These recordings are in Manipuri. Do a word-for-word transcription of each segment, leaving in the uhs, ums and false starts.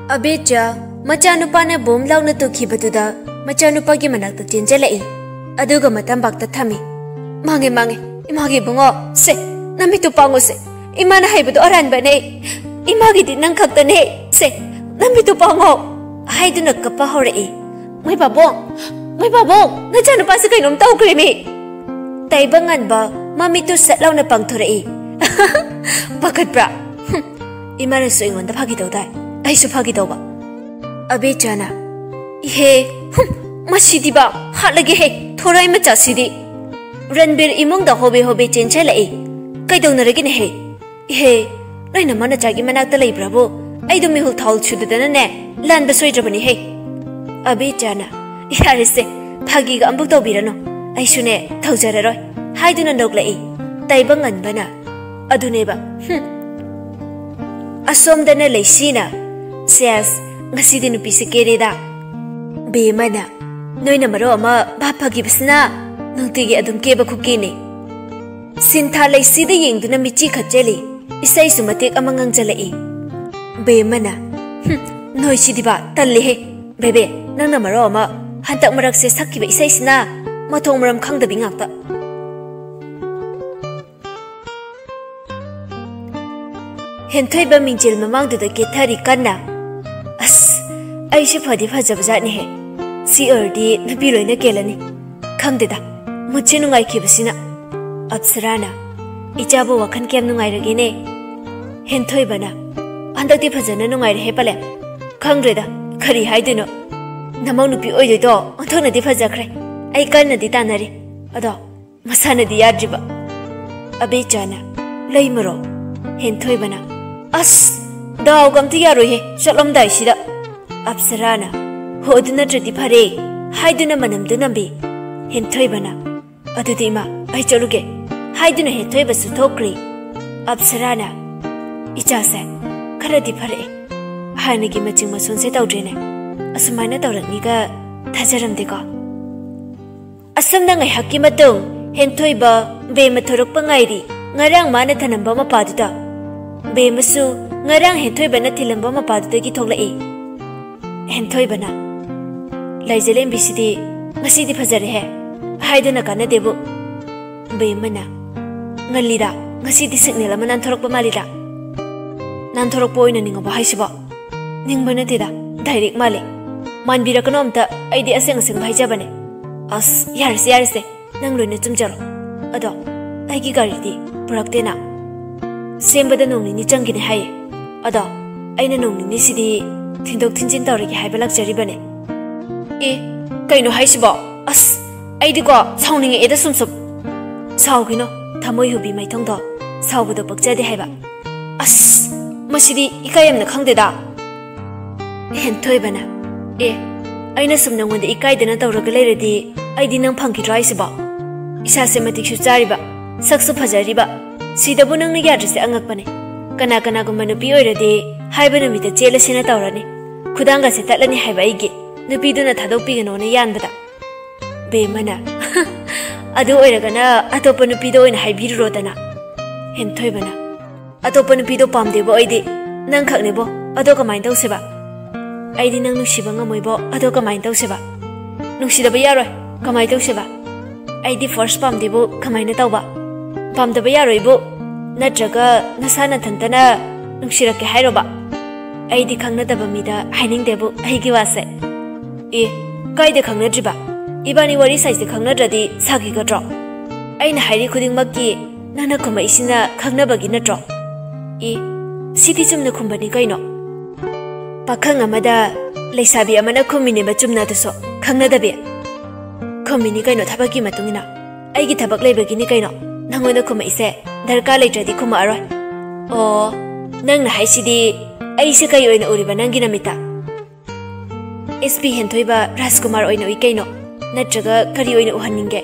ꯑꯕꯦꯆꯥ ꯃꯆꯥꯅꯨꯄꯥꯅ ꯕꯣꯝ ꯂꯥꯎꯅ ꯇꯨꯈꯤꯕꯗꯨꯗ ꯃꯆꯥꯅꯨꯄꯥꯒꯤ ꯃꯅꯥꯛꯇ ꯆꯦꯟꯖꯜꯂꯛꯏ꯫ ꯑꯗꯨꯒ ꯃꯇꯝꯕꯥꯛꯇ ꯊꯝꯃꯤ꯫ "ꯃꯥꯡꯉꯦ, ꯃꯥꯡꯉꯦ, ꯏꯃꯥꯒꯤ ꯏꯕꯨꯡꯉꯣ, ꯁꯦ, ꯅꯃꯤꯠꯇꯨ ꯄꯥꯡꯉꯨ ꯁꯦ, ꯏꯃꯥꯅ ꯍꯥꯏꯕꯗꯣ ꯑꯔꯥꯟꯕꯅꯦ, ꯏꯃꯥꯒꯤꯗꯤ ꯅꯪ ꯈꯛꯇꯅꯦ, ꯁꯦ, ꯅꯃꯤꯠꯇꯨ ꯄꯥꯡꯉꯣ" ꯍꯥꯏꯗꯨꯅ ꯀꯞꯄ ꯍꯧꯔꯛꯏ꯫ "ꯃꯣꯏ ꯄꯥꯕꯨꯡ, ꯃꯣꯏ ꯄꯥꯕꯨꯡ, ꯅꯆꯥꯅꯨꯄꯥꯁꯦ ꯀꯩꯅꯣꯝ ꯇꯧꯈ꯭ꯔꯦꯃꯤ!" ꯇꯥꯏꯕꯪꯉꯥꯟꯕ ꯃꯃꯤꯠꯇꯨ ꯁꯠ ꯂꯥꯎꯅ ꯄꯥꯡꯊꯣꯔꯛꯏ꯫ "ꯄꯥꯈꯠꯄ꯭ꯔꯥ? ꯍꯨꯝ, ꯏꯃꯥꯅꯁꯨ ꯑꯩꯉꯣꯟꯗ ꯐꯥꯒꯤ ꯇꯧꯗꯥꯏ, ꯑꯩꯁꯨ ꯐꯥꯒꯤ ꯇꯧꯕ?" ꯑꯕꯦꯆꯥꯅ, "ꯏꯍꯦ, ꯍꯨꯝ, ꯃꯁꯤꯗꯤꯕ, ꯍꯥꯠꯂꯒꯦꯍꯦ, ꯊꯣꯔꯥꯏ ꯃꯆꯥꯁꯤꯗꯤ!" ꯔꯟꯕꯤꯔ ꯏꯃꯨꯡꯗ ꯍꯣꯕꯦ ꯍꯣꯕꯦ ꯆꯦꯟꯁꯤꯜꯂꯛꯏ꯫ "ꯀꯩꯗꯧꯅꯔꯒꯦꯅꯦꯍꯦ? ꯏꯍꯦ, ꯅꯣꯏ ꯅꯃꯥ ꯅꯆꯥꯒꯤ ꯃꯅꯥꯛꯇ ꯂꯩꯕ꯭ꯔꯥꯕꯨ? ꯑꯩꯗꯣ ꯃꯤꯍꯨꯜ ꯊꯥꯍꯨꯜ ꯁꯨꯗꯗꯅꯅꯦ, ꯂꯥꯟꯕ ꯁꯣꯏꯗ꯭ꯔꯕꯅꯤꯍꯦ!" ꯑꯕꯦꯆꯥꯅ, "ꯌꯥꯔꯦꯁꯦ, ꯐꯥꯒꯤꯒ ꯑꯃꯨꯛ ꯇꯧꯕꯤꯔꯅꯨ, ꯑꯩꯁꯨꯅꯦ ꯊꯧꯖꯔꯔꯣꯏ" ꯍꯥꯏꯗꯨꯅ ꯅꯣꯛꯂꯛꯏ꯫ ꯇꯥꯏꯕꯪꯉꯥꯟꯕꯅ, "ꯑꯗꯨꯅꯦꯕ, ꯍꯨꯝ꯫ ꯑꯁꯣꯝꯗꯅ ꯂꯩꯁꯤꯅ, ꯁꯦꯁ, ꯉꯁꯤꯗꯤ ꯅꯨꯄꯤꯁꯦ ꯀꯦꯔꯦꯗ꯫ ꯕꯦꯝꯃꯅ, ꯅꯣꯏꯅ ꯃꯔꯣꯜ ꯑꯃ ꯚꯥꯞ ꯐꯈꯤꯕꯁꯤꯅ, ꯅꯨꯡꯇꯤꯒꯤ ꯑꯗꯨꯝ ꯀꯦꯕ ꯈꯨꯀꯦꯅꯦ꯫ ꯁꯤꯟꯊꯥ ꯂꯩꯁꯤꯗ ꯌꯦꯡꯗꯨꯅ ꯃꯤꯠꯆꯤ ꯈꯠꯆꯜꯂꯤ, ꯏꯁꯩꯁꯨ ꯃꯇꯦꯛ ꯑꯃ ꯉꯪꯖꯜꯂꯛꯏ꯫" ꯕꯦꯝꯃꯅ, "ꯍꯨꯝ, ꯅꯣꯏꯁꯤꯗꯤꯕ, ꯇꯜꯂꯤꯍꯦ꯫ ꯕꯦꯕꯦ, ꯅꯪꯅ ꯃꯔꯣꯜ ꯑꯃ ꯍꯟꯗꯛ ꯃꯔꯛꯁꯦ ꯁꯛꯈꯤꯕ ꯏꯁꯩꯁꯤꯅ ꯃꯊꯣꯡ ꯃꯔꯝ ꯈꯪꯗꯕꯤ ꯉꯥꯛꯇ꯫" ꯍꯦꯟꯊꯣꯏꯕ ꯃꯤꯡꯖꯦꯜ ꯃꯃꯥꯡꯗꯨꯗ ꯀꯦꯊꯔꯤ ꯀꯟꯅ꯫ "ꯑꯁ, ꯑꯩꯁꯦ ꯐꯗꯤ ꯐꯖꯕꯖꯥꯠꯅꯤꯍꯦ꯫ ꯁꯤ ꯑꯣꯏꯔꯗꯤ ꯅꯨꯄꯤ ꯂꯣꯏꯅ ꯀꯦꯜꯂꯅꯤ꯫ ꯈꯪꯗꯦꯗ, ꯃꯨꯠꯁꯦ ꯅꯨꯡꯉꯥꯏꯈꯤꯕꯁꯤꯅ꯫" ꯑꯞꯁꯔꯥꯅ, "ꯏꯆꯥꯕꯨ ꯋꯥꯈꯜ ꯀꯌꯥꯝ ꯅꯨꯡꯉꯥꯏꯔꯒꯦꯅꯦ?" ꯍꯦꯟꯊꯣꯏꯕꯅ, "ꯍꯟꯗꯛꯇꯤ ꯐꯖꯅ ꯅꯨꯡꯉꯥꯏꯔꯦꯍꯦ ꯄꯂꯦꯝ꯫ ꯈꯪꯗ꯭ꯔꯦꯗ, ꯀꯔꯤ ꯍꯥꯏꯗꯣꯏꯅꯣ꯫ ꯅꯃꯧ ꯅꯨꯄꯤ ꯑꯣꯏꯗꯣꯏꯗꯣ ꯑꯣꯟꯊꯣꯛꯅꯗꯤ ꯐꯖꯈ꯭ꯔꯦ꯫ ꯑꯩ ꯀꯟꯅꯗꯤ ꯇꯥꯟꯅꯔꯤ꯫ ꯑꯗꯣ ꯃꯁꯥꯅꯗꯤ ꯌꯥꯗ꯭ꯔꯤꯕ꯫" ꯑꯕꯦꯆꯥꯅ, "ꯂꯩꯃꯔꯣ?" ꯍꯦꯟꯊꯣꯏꯕꯅ, "ꯑꯁ, ꯗꯥꯎꯒ ꯑꯝꯇ ꯌꯥꯔꯣꯏꯍꯦ, ꯆꯠꯂꯝꯗꯥꯏꯁꯤꯗ꯫ ꯑꯞꯁꯔꯥꯅ, "ꯍꯣ, ꯑꯗꯨ ꯅꯠꯇ꯭ꯔꯗꯤ ꯐꯔꯦ" ꯍꯥꯏꯗꯨꯅ ꯃꯅꯝꯗꯨ ꯅꯝꯕꯤ꯫ ꯍꯦꯟꯊꯣꯏꯕꯅ, "ꯑꯗꯨꯗꯤ ꯏꯃꯥ, ꯑꯩ ꯆꯠꯂꯨꯒꯦ" ꯍꯥꯏꯗꯨꯅ ꯍꯦꯟꯊꯣꯏꯕꯁꯨ ꯊꯣꯛꯈ꯭ꯔꯦ꯫ ꯑꯞꯁꯔꯥꯅ, "ꯏꯆꯥꯁꯦ ꯈꯔꯗꯤ ꯐꯔꯛꯑꯦ, ꯍꯥꯟꯅꯒꯤ ꯃꯆꯤꯡ ꯃꯁꯣꯟꯁꯦ ꯇꯧꯗ꯭ꯔꯦꯅꯦ, ꯑꯁꯨꯃꯥꯏꯅ ꯇꯧꯔꯛꯅꯤꯒ ꯊꯥꯖꯔꯝꯗꯦꯀꯣ"꯫ ꯑꯁꯨꯝꯅ ꯉꯥꯏꯍꯥꯛꯀꯤ ꯃꯇꯨꯡ ꯍꯦꯟꯊꯣꯏꯕ ꯕꯦꯝꯃ ꯊꯣꯔꯛꯄ ꯉꯥꯏꯔꯤ꯫ ꯉꯔꯥꯡ ꯃꯥꯅ ꯊꯅꯝꯕ ꯃꯄꯥꯗꯨꯗ ꯕꯦꯝꯃꯁꯨ ꯉꯔꯥꯡ ꯍꯦꯟꯊꯣꯏꯕꯅ ꯊꯤꯜꯂꯝꯕ ꯃꯄꯥꯗꯨꯗꯒꯤ ꯊꯣꯛꯂꯛꯏ꯫ ꯍꯦꯟꯊꯣꯏꯕꯅ, "ꯂꯥꯏꯖꯂꯦꯝꯕꯤꯁꯤꯗꯤ ꯉꯁꯤꯗꯤ ꯐꯖꯔꯦꯍꯦ" ꯍꯥꯏꯗꯨꯅ ꯀꯥꯟꯅꯗꯦꯕꯨ꯫ ꯕꯦꯝꯃꯅ, "ꯉꯜꯂꯤꯗ, ꯉꯁꯤꯗꯤ ꯁꯤꯒꯅꯦꯜ ꯑꯃ ꯅꯥꯟꯊꯣꯔꯛꯄ ꯃꯥꯜꯂꯤꯗ"꯫ "ꯅꯥꯟꯊꯣꯔꯛꯄ ꯑꯣꯏꯅ ꯅꯤꯡꯉꯕ ꯍꯥꯏꯁꯤꯕꯣ?" "ꯅꯤꯡꯕ ꯅꯠꯇꯦꯗ, ꯗꯥꯏꯔꯦꯛ ꯃꯥꯜꯂꯦ꯫ ꯃꯥꯟꯕꯤꯔꯛꯀꯅꯣ ꯑꯝꯇ, ꯑꯩꯗꯤ ꯑꯁꯦꯡ ꯑꯁꯦꯡꯕ ꯍꯥꯏꯖꯕꯅꯦ"꯫ "ꯑꯁ, ꯌꯥꯔꯦꯁꯦ, ꯌꯥꯔꯦꯁꯦ, ꯅꯪ ꯂꯣꯏꯅ ꯆꯨꯝꯖꯔꯣ꯫ ꯑꯗꯣ ꯑꯩꯒꯤ ꯒꯥꯔꯤꯗꯤ ꯄꯨꯔꯛꯇꯦꯅ꯫ ꯁꯦꯝꯕꯗ ꯅꯣꯡ ꯅꯤꯅꯤ ꯆꯪꯒꯅꯤ ꯍꯥꯏꯌꯦ꯫ ꯑꯗꯣ ꯑꯩꯅ ꯅꯣꯡ ꯅꯤꯅꯤꯁꯤꯗꯤ ꯊꯤꯟꯗꯣꯛ ꯊꯤꯟꯖꯤꯟ ꯇꯧꯔꯒꯦ ꯍꯥꯏꯕ ꯂꯥꯛꯆꯔꯤꯕꯅꯦ"꯫ "ꯑꯦ, ꯀꯩꯅꯣ ꯍꯥꯏꯁꯤꯕꯣ? ꯑꯁ, ꯑꯩꯗꯤꯀꯣ ꯁꯥꯎꯅꯤꯡꯉꯛꯑꯦꯗ ꯁꯨꯝ ꯁꯨꯝ"꯫ "ꯁꯥꯎꯈꯤꯅꯣ, ꯊꯃꯣꯏ ꯍꯨꯕꯤ ꯃꯥꯏꯊꯣꯡꯗꯣ, ꯁꯥꯎꯕꯗꯣ ꯄꯛꯆꯗꯦ ꯍꯥꯏꯕ"꯫ "ꯑꯁ, ꯃꯁꯤꯗꯤ ꯏꯀꯥꯏ ꯌꯥꯝꯅ ꯈꯪꯗꯦꯗ"꯫ ꯍꯦꯟꯊꯣꯏꯕꯅ, "ꯑꯦ, ꯑꯩꯅ ꯁꯨꯝ ꯅꯪꯉꯣꯟꯗ ꯏꯀꯥꯏꯗꯅ ꯇꯧꯔꯒ ꯂꯩꯔꯗꯤ ꯑꯩꯗꯤ ꯅꯪ ꯐꯪꯈꯤꯗ꯭ꯔꯣ ꯍꯥꯏꯁꯤꯕꯣ? ꯏꯁꯥꯁꯦ ꯃꯇꯤꯛꯁꯨ ꯆꯥꯔꯤꯕ, ꯁꯛꯁꯨ ꯐꯖꯔꯤꯕ, ꯁꯤꯗꯕꯨ ꯅꯪꯅ ꯌꯥꯗ꯭ꯔꯤꯁꯦ ꯑꯉꯛꯄꯅꯦ꯫ ꯀꯅꯥ ꯀꯅꯥꯒꯨꯝꯕ ꯅꯨꯄꯤ ꯑꯣꯏꯔꯗꯤ ꯍꯥꯏꯕ ꯅꯨꯃꯤꯠꯇ ꯆꯦꯜꯂꯁꯦꯅ ꯇꯧꯔꯅꯤ, ꯈꯨꯗꯥꯡꯒꯁꯦ ꯇꯠꯂꯅꯤ ꯍꯥꯏꯕ ꯑꯩꯒꯤ, ꯅꯨꯄꯤꯗꯨꯅ ꯊꯥꯗꯣꯛꯄꯤꯒꯅꯣꯅ ꯌꯥꯟꯕꯗ"꯫ ꯕꯦꯝꯃꯅ, "ꯑꯗꯨ ꯑꯣꯏꯔꯒꯅ ꯑꯇꯣꯞꯄ ꯅꯨꯄꯤꯗ ꯑꯣꯏꯅ ꯍꯥꯏꯕꯤꯔꯨꯔꯣꯗꯅ"꯫ ꯍꯦꯟꯊꯣꯏꯕꯅ, "ꯑꯇꯣꯞꯄ ꯅꯨꯄꯤꯗꯣ ꯄꯥꯝꯗꯦꯕꯣ ꯑꯩꯗꯤ, ꯅꯪ ꯈꯛꯅꯦꯕꯣ, ꯑꯗꯣ ꯀꯃꯥꯏꯅ ꯇꯧꯁꯦꯕ? ꯑꯩꯗꯤ ꯅꯪ ꯅꯨꯡꯁꯤꯕ ꯉꯝꯃꯣꯏꯕꯣ, ꯑꯗꯣ ꯀꯃꯥꯏꯅ ꯇꯧꯁꯦꯕ? ꯅꯨꯡꯁꯤꯗꯕ ꯌꯥꯔꯣꯏ, ꯀꯃꯥꯏꯅ ꯇꯧꯁꯦꯕ? ꯑꯩꯗꯤ ꯐꯥꯔꯁ ꯄꯥꯝꯗꯦꯕꯨ, ꯀꯃꯥꯏꯅ ꯇꯧꯕ? ꯄꯥꯝꯗꯕ ꯌꯥꯔꯣꯏꯕꯨ? ꯅꯠꯇ꯭ꯔꯒ ꯅꯁꯥ ꯅꯊꯟꯇꯅ ꯅꯨꯡꯁꯤꯔꯛꯀꯦ ꯍꯥꯏꯔꯣꯕ? ꯑꯩꯗꯤ ꯈꯪꯅꯗꯕ ꯃꯤꯗ ꯍꯥꯏꯅꯤꯡꯗꯦꯕꯨ, ꯑꯩꯒꯤ ꯋꯥꯁꯦ"꯫ "ꯑꯦ, ꯀꯥꯏꯗ ꯈꯪꯅꯗ꯭ꯔꯤꯕ? ꯏꯕꯥꯅꯤ ꯋꯥꯔꯤ ꯁꯥꯏꯁꯦ ꯈꯪꯅꯗ꯭ꯔꯗꯤ ꯁꯥꯈꯤꯒꯗ꯭ꯔꯣ? ꯑꯩꯅ ꯍꯥꯏꯔꯤ ꯈꯨꯗꯤꯡꯃꯛꯀꯤ ꯅꯪꯅ ꯈꯨꯝꯃꯛꯏꯁꯤꯅ ꯈꯪꯅꯕꯒꯤ ꯅꯠꯇ꯭ꯔꯣ?" "ꯑꯦ, ꯁꯤꯗꯤ ꯆꯨꯝꯅ ꯈꯨꯝꯕꯅꯤ ꯀꯩꯅꯣ꯫ ꯄꯥꯈꯪ ꯑꯃꯗ ꯂꯩꯁꯥꯕꯤ ꯑꯃꯅ ꯈꯨꯝꯃꯤꯅꯦꯕ ꯆꯨꯝꯅ ꯑꯗꯨꯁꯨ, ꯈꯪꯅꯗꯕꯤ꯫ ꯈꯨꯝꯃꯤꯅꯤ ꯀꯩꯅꯣ ꯊꯕꯛꯀꯤ ꯃꯇꯨꯡ ꯏꯟꯅ꯫ ꯑꯩꯒꯤ ꯊꯕꯛ ꯂꯩꯕꯒꯤꯅꯤ ꯀꯩꯅꯣ ꯅꯪꯉꯣꯟꯗ ꯈꯨꯝꯃꯛꯏꯁꯦ, ꯗꯔꯀꯥꯔ ꯂꯩꯇ꯭ꯔꯗꯤ ꯈꯨꯝꯃꯛꯑꯔꯣꯏ"꯫ "ꯑꯣ, ꯅꯪꯅ ꯍꯥꯏꯁꯤꯗꯤ ꯑꯩꯁꯦ ꯀꯩ ꯑꯣꯏꯅ ꯎꯔꯤꯕ ꯅꯪꯒꯤ ꯅꯃꯤꯠꯇ? ꯑꯦꯁ ꯄꯤ ꯍꯦꯟꯊꯣꯏꯕ ꯔꯥꯖꯀꯨꯃꯥꯔ ꯑꯣꯏꯅ ꯎꯏ ꯀꯩꯅꯣ? ꯅꯠꯇ꯭ꯔꯒ ꯀꯔꯤ ꯑꯣꯏꯅ ꯎꯍꯟꯅꯤꯡꯒꯦ?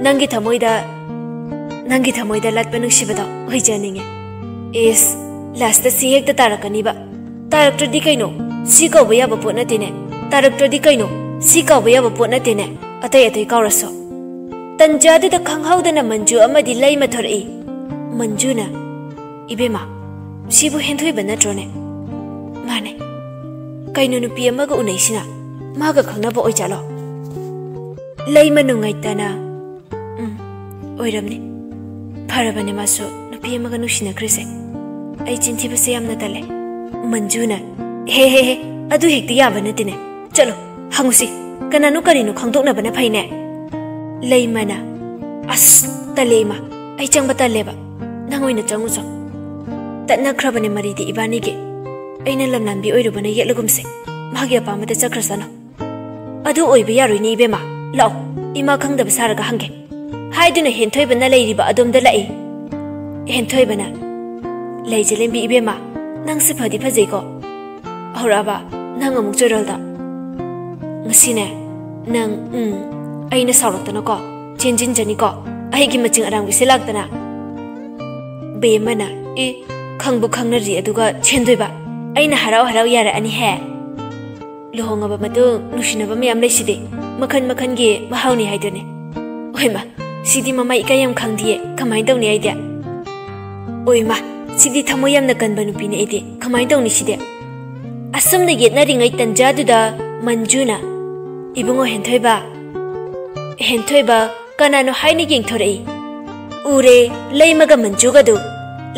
ꯅꯪꯒꯤ ꯊꯃꯣꯏꯗ, ꯅꯪꯒꯤ ꯊꯃꯣꯏꯗ ꯂꯥꯠꯄ ꯅꯨꯡꯁꯤꯕꯗꯣ ꯑꯣꯏꯖꯅꯤꯡꯉꯦ꯫ ꯏꯁ, ꯂꯥꯁꯇ ꯁꯤ ꯍꯦꯛꯇ ꯇꯥꯔꯛꯀꯅꯤꯕ꯫ ꯇꯥꯔꯛꯇ꯭ꯔꯗꯤ ꯀꯩꯅꯣ? ꯁꯤ ꯀꯧꯕ ꯌꯥꯕ ꯄꯣꯠ ꯅꯠꯇꯦꯅꯦ꯫ ꯇꯥꯔꯛꯇ꯭ꯔꯗꯤ ꯀꯩꯅꯣ? ꯁꯤ ꯀꯧꯕ ꯌꯥꯕ ꯄꯣꯠ ꯅꯠꯇꯦꯅꯦ꯫ ꯑꯇꯩ ꯑꯇꯩ ꯀꯧꯔꯁꯨ꯫ ꯇꯟꯖꯥꯗꯨꯗ ꯈꯪꯍꯧꯗꯅ ꯃꯟꯖꯨ ꯑꯃꯗꯤ ꯂꯩꯃ ꯊꯣꯔꯛꯏ꯫ ꯃꯟꯖꯨꯅ, "ꯏꯕꯦꯝꯃ, ꯁꯤꯕꯨ ꯍꯦꯟꯊꯣꯏꯕ ꯅꯠꯇ꯭ꯔꯣꯅꯦ?" "ꯃꯥꯅꯦ꯫ ꯀꯩꯅꯣ ꯅꯨꯄꯤ ꯑꯃꯒ ꯎꯅꯩꯁꯤꯅ? ꯃꯥꯒ ꯈꯪꯅꯕ ꯑꯣꯏꯖꯥꯠꯂꯣ?" ꯂꯩꯃ ꯅꯨꯡꯉꯥꯏꯇꯅ, "ꯎꯝ, ꯑꯣꯏꯔꯝꯅꯤ꯫ ꯐꯔꯕꯅꯦ ꯃꯥꯁꯨ ꯅꯨꯄꯤ ꯑꯃꯒ ꯅꯨꯡꯁꯤꯅꯈ꯭ꯔꯤꯁꯦ꯫ ꯑꯩ ꯆꯤꯟꯊꯤꯕꯁꯦ ꯌꯥꯝꯅ ꯇꯜꯂꯦ꯫" ꯃꯟꯖꯨꯅ, "ꯍꯦ ꯍꯦ ꯍꯦ, ꯑꯗꯨ ꯍꯦꯛꯇ ꯌꯥꯕ ꯅꯠꯇꯦꯅꯦ꯫ ꯆꯠꯂꯣ, ꯍꯪꯉꯨꯁꯤ꯫ ꯀꯅꯥꯅꯣ ꯀꯔꯤꯅꯣ ꯈꯪꯗꯣꯛꯅꯕꯅ ꯐꯩꯅꯦ꯫" ꯂꯩꯃꯅ, "ꯑꯁ, ꯇꯜꯂꯦ ꯏꯃꯥ, ꯑꯩ ꯆꯪꯕ ꯇꯜꯂꯦꯕ꯫ ꯅꯪ ꯑꯣꯏꯅ ꯆꯪꯉꯨꯆꯣ꯫ ꯇꯠꯅꯈ꯭ꯔꯕꯅꯦ ꯃꯔꯤꯗꯤ ꯏꯕꯥꯅꯤꯒꯤ꯫ ꯑꯩꯅ ꯂꯝꯂꯥꯟꯕꯤ ꯑꯣꯏꯔꯨꯕꯅ ꯌꯦꯠꯂꯒꯨꯝꯁꯦ꯫ ꯃꯥꯒꯤ ꯑꯄꯥꯝꯕꯗ ꯆꯠꯈ꯭ꯔꯁꯅꯨ꯫" "ꯑꯗꯨ ꯑꯣꯏꯕ ꯌꯥꯔꯣꯏꯅꯦ ꯏꯕꯦꯝꯃ꯫ ꯂꯥꯛꯑꯣ, ꯏꯃꯥ ꯈꯪꯗꯕ ꯁꯥꯔꯒ ꯍꯪꯒꯦ꯫" ꯍꯥꯏꯗꯨꯅ ꯍꯦꯟꯊꯣꯏꯕꯅ ꯂꯩꯔꯤꯕ ꯑꯗꯣꯝꯗ ꯂꯥꯛꯏ꯫ ꯍꯦꯟꯊꯣꯏꯕꯅ, "ꯂꯩꯖꯂꯦꯝꯕꯤ ꯏꯕꯦꯝꯃ, ꯅꯪꯁꯦ ꯐꯗꯤ ꯐꯖꯩꯀꯣ꯫ ꯍꯧꯔꯛꯑꯕ ꯅꯪ ꯑꯃꯨꯛ ꯆꯣꯏꯔꯣꯜꯗ? ꯉꯁꯤꯅꯦ, ꯅꯪ, ꯎꯝ, ꯑꯩꯅ ꯁꯥꯎꯔꯛꯇꯅꯀꯣ, ꯆꯦꯟꯁꯤꯟꯖꯅꯤꯀꯣ, ꯑꯩꯒꯤ ꯃꯆꯤꯡ ꯑꯔꯥꯡꯕꯤꯁꯦ ꯂꯥꯛꯇꯅ꯫" ꯕꯦꯝꯃꯅ, "ꯑꯦ, ꯈꯪꯕꯨ ꯈꯪꯅꯗ꯭ꯔꯤ ꯑꯗꯨꯒ ꯆꯦꯟꯗꯣꯏꯕ? ꯑꯩꯅ ꯍꯔꯥꯎ ꯍꯔꯥꯎ ꯌꯥꯔꯛꯑꯅꯤꯍꯦ꯫ ꯂꯨꯍꯣꯡꯉꯕ ꯃꯇꯨꯡ ꯅꯨꯡꯁꯤꯅꯕ ꯃꯌꯥꯝ ꯂꯩꯁꯤꯗꯤ, ꯃꯈꯟ ꯃꯈꯟꯒꯤ ꯃꯍꯥꯎꯅꯤ ꯍꯥꯏꯗꯨꯅꯤ꯫" "ꯍꯣꯏꯃ, ꯁꯤꯗꯤ ꯃꯃꯥ ꯏꯀꯥꯏ ꯌꯥꯝ ꯈꯪꯗꯤꯌꯦ, ꯀꯃꯥꯏꯅ ꯇꯧꯅꯤ ꯑꯩꯗꯤ? ꯑꯣꯏꯃ, ꯁꯤꯗꯤ ꯊꯃꯣꯏ ꯌꯥꯝꯅ ꯀꯟꯕ ꯅꯨꯄꯤꯅꯦ ꯑꯩꯗꯤ, ꯀꯃꯥꯏꯅ ꯇꯧꯅꯤ ꯁꯤꯗꯤ?" ꯑꯁꯨꯝꯅ ꯌꯦꯠꯅꯔꯤꯉꯩ ꯇꯟꯖꯥꯗꯨꯗ ꯃꯟꯖꯨꯅ, "ꯏꯕꯨꯡꯉꯣ ꯍꯦꯟꯊꯣꯏꯕ, ꯍꯦꯟꯊꯣꯏꯕ, ꯀꯅꯥꯅꯣ?" ꯍꯥꯏꯅ ꯌꯦꯡꯊꯣꯔꯛꯏ꯫ ꯎꯔꯦ, ꯂꯩꯃꯒ ꯃꯟꯖꯨꯒꯗꯨ꯫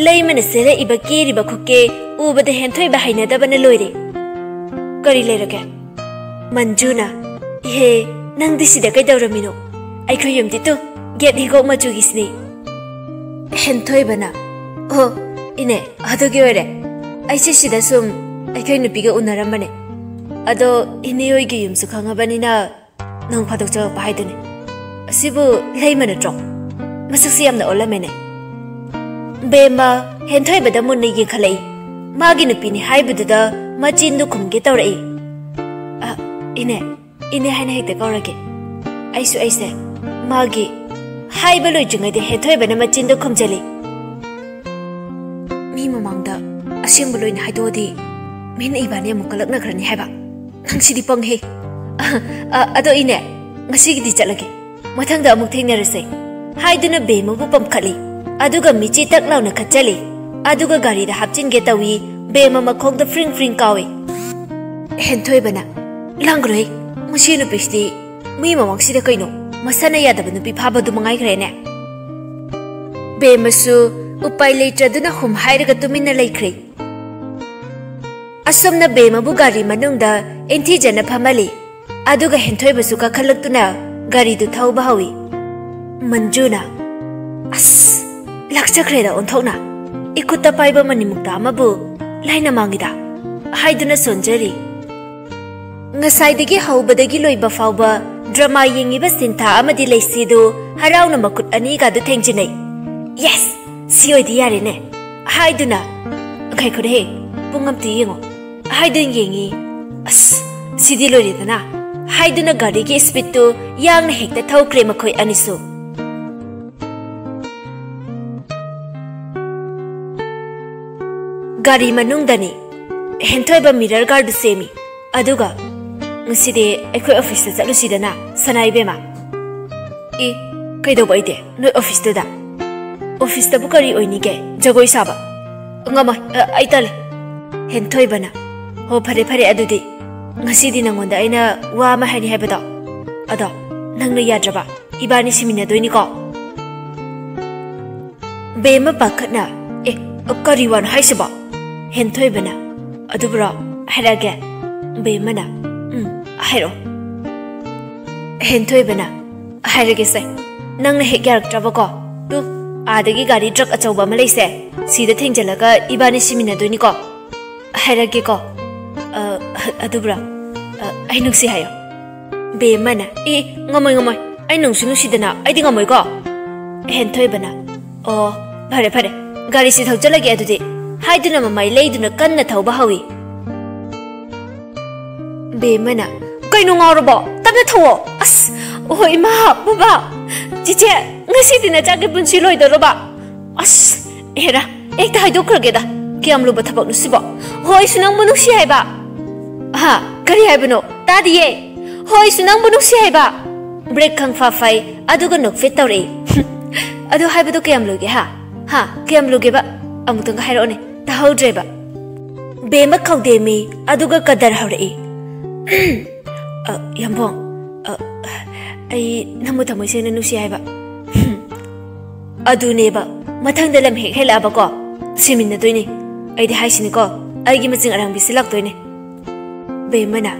ꯂꯩꯃꯅ ꯁꯦꯠꯂꯛꯏꯕ ꯀꯦꯔꯤꯕ ꯈꯨꯀꯦ ꯎꯕꯗ ꯍꯦꯟꯊꯣꯏꯕ ꯍꯩꯅꯗꯕꯅ ꯂꯣꯏꯔꯦ꯫ "ꯀꯔꯤ ꯂꯩꯔꯒꯦ?" ꯃꯟꯖꯨꯅ, "ꯏꯍꯦ, ꯅꯪꯗꯤ ꯁꯤꯗ ꯀꯩꯗꯧꯔꯝꯃꯤꯅꯣ? ꯑꯩꯈꯣꯏ ꯌꯨꯝꯗꯤ ꯇꯨ, ꯒꯦꯠ ꯍꯤꯒꯣꯛ ꯃꯆꯨꯒꯤꯁꯤꯅꯤ꯫" ꯍꯦꯟꯊꯣꯏꯕꯅ, "ꯑꯣ, ꯏꯅꯦ, ꯑꯗꯨꯒꯤ ꯑꯣꯏꯔꯦ꯫ ꯑꯩꯁꯦ ꯁꯤꯗ ꯁꯨꯝ ꯑꯩꯈꯣꯏ ꯅꯨꯄꯤꯒ ꯎꯅꯔꯝꯕꯅꯦ꯫ ꯑꯗꯣ ꯏꯅꯦ ꯍꯣꯏꯒꯤ ꯌꯨꯝꯁꯨ ꯈꯪꯉꯕꯅꯤꯅ ꯅꯣꯡ ꯐꯥꯗꯣꯛ ꯆꯪꯉꯛꯄ ꯍꯥꯏꯗꯨꯅꯤ꯫ ꯑꯁꯤꯕꯨ ꯂꯩꯃ ꯅꯠꯇ꯭ꯔꯣ? ꯃꯁꯛꯁꯤ ꯌꯥꯝꯅ ꯑꯣꯜꯂꯝꯃꯦꯅꯦ꯫" ꯕꯦꯝꯃ ꯍꯦꯟꯊꯣꯏꯕꯗ ꯃꯨꯟꯅ ꯌꯦꯡꯈꯠꯂꯛꯏ꯫ ꯃꯥꯒꯤ ꯅꯨꯄꯤꯅꯤ ꯍꯥꯏꯕꯗꯨꯗ ꯃꯆꯤꯟꯗꯨ ꯈꯨꯝꯒꯦ ꯇꯧꯔꯛꯏ꯫ "ꯑ, ꯏꯅꯦ, ꯏꯅꯦ ꯍꯥꯏꯅ ꯍꯦꯛꯇ ꯀꯧꯔꯒꯦ꯫ ꯑꯩꯁꯨ ꯑꯩꯁꯦ ꯃꯥꯒꯤ ꯍꯥꯏꯕ ꯂꯣꯏꯗ꯭ꯔꯤꯉꯩꯗ ꯍꯦꯟꯊꯣꯏꯕꯅ ꯃꯆꯤꯟꯗꯨ ꯈꯨꯝꯖꯤꯜꯂꯤ꯫ ꯃꯤ ꯃꯃꯥꯡꯗ ꯑꯁꯦꯡꯕ ꯂꯣꯏꯅ ꯍꯥꯏꯗꯣꯛꯑꯗꯤ ꯃꯤꯅ ꯏꯕꯥꯅꯤ ꯑꯃꯨꯛ ꯀꯂꯛꯅꯈ꯭ꯔꯅꯤ ꯍꯥꯏꯕ꯫ ꯅꯪꯁꯤꯗꯤ ꯄꯪꯍꯦ꯫ ꯑ, ꯑ, ꯑꯗꯣ ꯏꯅꯦ, ꯉꯁꯤꯒꯤꯗꯤ ꯆꯠꯂꯒꯦ꯫ ꯃꯊꯪꯗ ꯑꯃꯨꯛ ꯊꯦꯡꯅꯔꯁꯦ," ꯍꯥꯏꯗꯨꯅ ꯕꯦꯝꯃꯕꯨ ꯄꯝꯈꯠꯂꯤ꯫ ꯑꯗꯨꯒ ꯃꯤꯆꯤ ꯇꯛ ꯂꯥꯎꯅ ꯈꯠꯆꯜꯂꯤ꯫ ꯑꯗꯨꯒ ꯒꯥꯔꯤꯗ ꯍꯥꯞꯆꯤꯟꯒꯦ ꯇꯧꯏ꯫ ꯕꯦꯝꯃ ꯃꯈꯣꯡꯗ ꯐ꯭ꯔꯤꯡ ꯐ꯭ꯔꯤꯡ ꯀꯥꯎꯏ꯫ ꯍꯦꯟꯊꯣꯏꯕꯅ, "ꯂꯥꯡꯒꯅꯨꯍꯦ, ꯃꯁꯤ ꯅꯨꯄꯤꯁꯤꯗꯤ ꯃꯤ ꯃꯃꯥꯡꯁꯤꯗ ꯀꯩꯅꯣ, ꯃꯁꯥꯅ ꯌꯥꯗꯕ ꯅꯨꯄꯤ ꯐꯥꯕꯗꯨ ꯃꯉꯥꯏꯈ꯭ꯔꯦꯅꯦ?" ꯕꯦꯝꯃꯁꯨ ꯎꯄꯥꯏ ꯂꯩꯇ꯭ꯔꯗꯨꯅ ꯍꯨꯝ ꯍꯥꯏꯔꯒ ꯇꯨꯃꯤꯟꯅ ꯂꯩꯈ꯭ꯔꯦ꯫ ꯑꯁꯨꯝꯅ ꯕꯦꯝꯃꯕꯨ ꯒꯥꯔꯤ ꯃꯅꯨꯡꯗ ꯏꯟꯊꯤꯖꯅ ꯐꯝꯍꯜꯂꯤ꯫ ꯑꯗꯨꯒ ꯍꯦꯟꯊꯣꯏꯕꯁꯨ ꯀꯥꯈꯠꯂꯛꯇꯨꯅ ꯒꯥꯔꯤꯗꯨ ꯊꯧꯕ ꯍꯧꯏ꯫ ꯃꯟꯖꯨꯅ, "ꯑꯁ, ꯂꯥꯛꯆꯈ꯭ꯔꯦꯗ ꯑꯣꯟꯊꯣꯛꯅ꯫ ꯏꯈꯨꯠꯇ ꯄꯥꯏꯕ ꯃꯅꯤꯃꯨꯛꯇ ꯑꯃꯕꯨ ꯂꯥꯏꯅ ꯃꯥꯡꯉꯤꯗ," ꯍꯥꯏꯗꯨꯅ ꯁꯣꯟꯖꯔꯤ꯫ ꯉꯁꯥꯏꯗꯒꯤ ꯍꯧꯕꯗꯒꯤ ꯂꯣꯏꯕ ꯐꯥꯎꯕ ꯗ꯭ꯔꯃꯥ ꯌꯦꯡꯉꯤꯕ ꯁꯤꯟꯊꯥ ꯑꯃꯗꯤ ꯂꯩꯁꯤꯗꯨ ꯍꯔꯥꯎꯅ ꯃꯈꯨꯠ ꯑꯅꯤꯒꯗꯨ ꯊꯦꯡꯖꯤꯟꯅꯩ꯫ "ꯌꯦꯁ! ꯁꯤ ꯑꯣꯏꯗꯤ ꯌꯥꯔꯦꯅꯦ," ꯍꯥꯏꯗꯨꯅ, "ꯉꯥꯏꯈꯣꯅꯦꯍꯦ, ꯄꯨꯡ ꯑꯝꯇ ꯌꯦꯡꯉꯣ," ꯍꯥꯏꯗꯨꯅ ꯌꯦꯡꯉꯤ꯫ "ꯑꯁ, ꯁꯤꯗꯤ ꯂꯣꯏꯔꯦꯗꯅ," ꯍꯥꯏꯗꯨꯅ ꯒꯥꯔꯤꯒꯤ ꯁ꯭ꯄꯤꯗꯇꯨ ꯌꯥꯡꯅ ꯍꯦꯛꯇ ꯊꯧꯈ꯭ꯔꯦ ꯃꯈꯣꯏ ꯑꯅꯤꯁꯨ꯫ ꯒꯥꯔꯤ ꯃꯅꯨꯡꯗꯅꯤ꯫ ꯍꯦꯟꯊꯣꯏꯕ ꯃꯤꯔꯔ ꯒꯥꯔꯗꯨ ꯁꯦꯝꯃꯤ꯫ ꯑꯗꯨꯒ, "ꯉꯁꯤꯗꯤ ꯑꯩꯈꯣꯏ ꯑꯣꯐꯤꯁꯇ ꯆꯠꯂꯨꯁꯤꯗꯅ, ꯁꯅꯥ ꯏꯕꯦꯝꯃ?" "ꯏ, ꯀꯩꯗꯧꯕ ꯑꯩꯗꯤ ꯅꯣꯏ ꯑꯣꯐꯤꯁꯇꯨꯗ?" "ꯑꯣꯐꯤꯁꯇꯕꯨ ꯀꯔꯤ ꯑꯣꯏꯅꯤꯒꯦ? ꯖꯒꯣꯏ ꯁꯥꯕ?" "ꯉꯝꯃꯣꯏ, ꯑ, ꯑꯩ ꯇꯜꯂꯦ꯫" ꯍꯦꯟꯊꯣꯏꯕꯅ, "ꯍꯣ, ꯐꯔꯦ, ꯐꯔꯦ, ꯑꯗꯨꯗꯤ ꯉꯁꯤꯗꯤ ꯅꯉꯣꯟꯗ ꯑꯩꯅ ꯋꯥ ꯑꯃ ꯍꯥꯏꯅꯤ ꯍꯥꯏꯕꯗꯣ, ꯑꯗꯣ ꯅꯪꯅ ꯌꯥꯗ꯭ꯔꯕ? ꯏꯕꯥꯅꯤ ꯁꯤꯃꯤꯟꯅꯗꯣꯏꯅꯤꯀꯣ?" ꯕꯦꯝꯃ ꯄꯥꯈꯠꯅ, "ꯑꯦ, ꯀꯔꯤ ꯋꯥꯅꯣ ꯍꯥꯏꯁꯤꯕꯣ?" ꯍꯦꯟꯊꯣꯏꯕꯅ, "ꯑꯗꯨꯕꯨꯔꯣ, ꯍꯥꯏꯔꯛꯑꯒꯦ?" ꯕꯦꯝꯃꯅ, "ꯎꯝ, ꯍꯥꯏꯔꯛꯑꯣ꯫" ꯍꯦꯟꯊꯣꯏꯕꯅ, "ꯍꯥꯏꯔꯒꯦꯁꯦ, ꯅꯪꯅ ꯍꯦꯛ ꯌꯥꯔꯛꯇ꯭ꯔꯕꯀꯣ, ꯇꯨ, ꯑꯥꯗꯒꯤ ꯒꯥꯔꯤ ꯇ꯭ꯔꯛ ꯑꯆꯧꯕ ꯑꯃ ꯂꯩꯁꯦ, ꯁꯤꯗ ꯊꯦꯡꯖꯤꯜꯂꯒ ꯏꯕꯥꯅꯤ ꯁꯤꯃꯤꯟꯅꯗꯣꯏꯅꯤꯀꯣ?" "ꯍꯥꯏꯔꯛꯀꯦꯀꯣ꯫ ꯑ, ꯑꯗꯨꯕꯨꯔꯣ, ꯑ, ꯑꯩ ꯅꯨꯡꯁꯤ ꯍꯥꯏꯌꯣ꯫" ꯕꯦꯝꯃꯅ, "ꯑꯦ, ꯉꯝꯃꯣꯏ, ꯉꯝꯃꯣꯏ, ꯑꯩ ꯅꯨꯡꯁꯨ ꯅꯨꯡꯁꯤꯗꯅ, ꯑꯩꯗꯤ ꯉꯝꯃꯣꯏꯀꯣ꯫" ꯍꯦꯟꯊꯣꯏꯕꯅ, "ꯑꯣ, ꯐꯔꯦ, ꯐꯔꯦ, ꯒꯥꯔꯤꯁꯤ ꯊꯧꯖꯤꯜꯂꯒꯦ ꯑꯗꯨꯗꯤ," ꯍꯥꯏꯗꯨꯅ ꯃꯃꯥꯏ ꯂꯩꯗꯨꯅ ꯀꯟꯅ ꯊꯧꯕ ꯍꯧꯏ꯫ ꯕꯦꯝꯃꯅ, "ꯀꯩꯅꯣ ꯉꯥꯎꯔꯕꯣ? ꯇꯞꯅ ꯊꯧꯋꯣ꯫ ꯑꯁ, ꯑꯣꯍꯣ, ꯏꯃꯥ, ꯕꯕꯥ, ꯆꯤꯆꯦ, ꯉꯁꯤꯗꯤ ꯅꯆꯥꯒꯤ ꯄꯨꯟꯁꯤ ꯂꯣꯏꯗꯧꯔꯕ? ꯑꯁ, ꯑꯦꯔꯥ, ꯍꯦꯛꯇ ꯍꯥꯏꯗꯣꯛꯈ꯭ꯔꯒꯦꯗ꯫ ꯀꯌꯥꯝ ꯂꯨꯕ ꯊꯕꯛꯅꯣ ꯁꯤꯕꯣ? ꯍꯣ, ꯑꯩꯁꯨ ꯅꯪꯕꯨ ꯅꯨꯡꯁꯤ ꯍꯥꯏꯕ꯫ ꯍꯥ? ꯀꯔꯤ ꯍꯥꯏꯕꯅꯣ? ꯇꯥꯗꯤꯌꯦ꯫ ꯍꯣ, ꯑꯩꯁꯨ ꯅꯪꯕꯨ ꯅꯨꯡꯁꯤ ꯍꯥꯏꯕ꯫ ꯕ꯭ꯔꯦꯛ ꯈꯪꯐꯥ ꯐꯥꯏ, ꯑꯗꯨꯒ ꯅꯣꯛꯐꯦꯠ ꯇꯧꯔꯛꯏ꯫ ꯑꯗꯨ ꯍꯥꯏꯕꯗꯣ ꯀꯌꯥꯝ ꯂꯨꯒꯦ, ꯍꯥ? ꯍꯥ? ꯀꯌꯥꯝ ꯂꯨꯒꯦꯕ? ꯑꯃꯨꯛꯇꯪꯒ ꯍꯥꯏꯔꯛꯑꯣꯅꯦ, ꯇꯥꯍꯧꯗ꯭ꯔꯦꯕ꯫ ꯕꯦꯝꯃ ꯈꯧꯗꯦꯝꯃꯤ, ꯑꯗꯨꯒ ꯀꯗꯔ ꯍꯧꯔꯛꯏ꯫ "ꯑ, ꯌꯥꯝꯕꯣꯡ, ꯑ, ꯑꯩ ꯅꯪꯕꯨ ꯊꯃꯣꯏ ꯁꯦꯡꯅ ꯅꯨꯡꯁꯤ ꯍꯥꯏꯕ꯫" ꯑꯗꯨꯅꯦꯕ, ꯃꯊꯪꯗ ꯂꯝ ꯍꯦꯛ ꯍꯦꯜꯂꯛꯑꯕꯀꯣ, ꯁꯤꯃꯤꯟꯅꯗꯣꯏꯅꯤ꯫ ꯑꯩꯗꯤ ꯍꯥꯏꯁꯤꯅꯤꯀꯣ, ꯑꯩꯒꯤ ꯃꯆꯤꯡ ꯑꯔꯥꯡꯕꯤꯁꯤ ꯂꯥꯛꯇꯣꯏꯅꯦ꯫ ꯕꯦꯝꯃꯅ,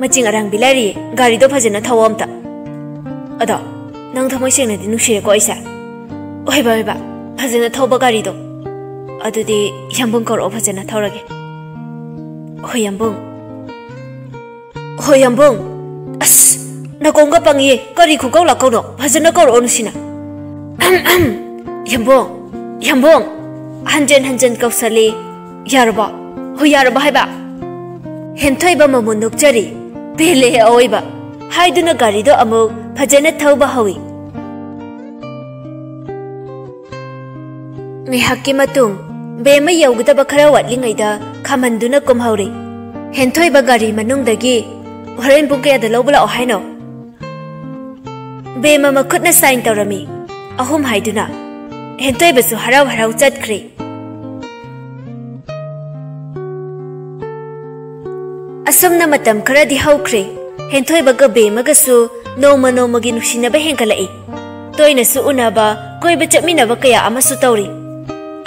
"ꯃꯆꯤꯡ ꯑꯔꯥꯡꯕꯤ ꯂꯥꯏꯔꯤ, ꯒꯥꯔꯤꯗꯣ ꯐꯖꯅ ꯊꯧꯑꯣ ꯑꯝꯇ꯫" "ꯑꯗꯣ, ꯅꯪ ꯊꯃꯣꯏ ꯁꯦꯡꯅꯗꯤ ꯅꯨꯡꯁꯤꯔꯦꯀꯣ ꯑꯩꯁꯦ?" "ꯍꯣꯏꯕ, ꯍꯣꯏꯕ, ꯐꯖꯅ ꯊꯧꯕ ꯒꯥꯔꯤꯗꯣ꯫" "ꯑꯗꯨꯗꯤ ꯌꯥꯝꯕꯨꯡ ꯀꯧꯔꯛꯑꯣ, ꯐꯖꯅ ꯊꯧꯔꯒꯦ꯫" "ꯍꯣꯏ, ꯌꯥꯝꯕꯨꯡ꯫" "ꯍꯣꯏ, ꯌꯥꯝꯕꯨꯡ꯫" "ꯑꯁ, ꯅꯥꯀꯣꯡꯒ ꯄꯪꯉꯤꯌꯦ, ꯀꯔꯤ ꯈꯨꯀꯧ ꯂꯥꯀꯧꯅꯣ? ꯐꯖꯅ ꯀꯧꯔꯛꯑꯣ, ꯅꯨꯡꯁꯤꯅ꯫" "ꯑꯍꯝ, ꯑꯍꯝ, ꯌꯥꯝꯕꯨꯡ, ꯌꯥꯝꯕꯨꯡ꯫" ꯍꯟꯖꯟ ꯍꯟꯖꯟ ꯀꯧꯁꯜꯂꯤ꯫ "ꯌꯥꯔꯕꯣ? ꯍꯣꯏ, ꯌꯥꯔꯕꯣ ꯍꯥꯏꯕ?" ꯍꯦꯟꯊꯣꯏꯕ ꯃꯃꯣꯟ ꯅꯣꯛꯆꯔꯤ꯫ "ꯄꯦꯜꯂꯦ ꯑꯑꯣꯏꯕ!" ꯍꯥꯏꯗꯨꯅ ꯒꯥꯔꯤꯗꯣ ꯑꯃꯨꯛ ꯐꯖꯅ ꯊꯧꯕ ꯍꯧꯏ꯫ ꯉꯥꯏꯍꯥꯛꯀꯤ ꯃꯇꯨꯡ, ꯕꯦꯝꯃ ꯌꯧꯒꯗꯕ ꯈꯔ ꯋꯥꯠꯂꯤꯉꯩꯗ ꯈꯥꯝꯍꯟꯗꯨꯅ ꯀꯨꯝꯍꯧꯔꯤ꯫ ꯍꯦꯟꯊꯣꯏꯕ ꯒꯥꯔꯤ ꯃꯅꯨꯡꯗꯒꯤ, "ꯍꯣꯔꯦꯟ ꯄꯨꯡ ꯀꯌꯥꯗ ꯂꯧꯕ ꯂꯥꯛꯑꯣ ꯍꯥꯏꯅꯣ?" ꯕꯦꯝꯃ ꯃꯈꯨꯠꯅ ꯁꯥꯏꯟ ꯇꯧꯔꯝꯃꯤ, "ꯑꯍꯨꯝ" ꯍꯥꯏꯗꯨꯅ꯫ ꯍꯦꯟꯊꯣꯏꯕꯁꯨ ꯍꯔꯥꯎ ꯍꯔꯥꯎ ꯆꯠꯈ꯭ꯔꯦ꯫ ꯑꯁꯨꯝꯅ ꯃꯇꯝ ꯈꯔꯗꯤ ꯍꯧꯈ꯭ꯔꯦ꯫ ꯍꯦꯟꯊꯣꯏꯕꯒ ꯕꯦꯝꯃꯒꯁꯨ ꯅꯣꯡꯃ ꯅꯣꯡꯃꯒꯤ ꯅꯨꯡꯁꯤꯅꯕ ꯍꯦꯟꯒꯠꯂꯛꯏ꯫ ꯇꯣꯏꯅꯁꯨ ꯎꯅꯕ, ꯀꯣꯏꯕ ꯆꯠꯃꯤꯟꯅꯕ ꯀꯌꯥ ꯑꯃꯁꯨ ꯇꯧꯔꯤ꯫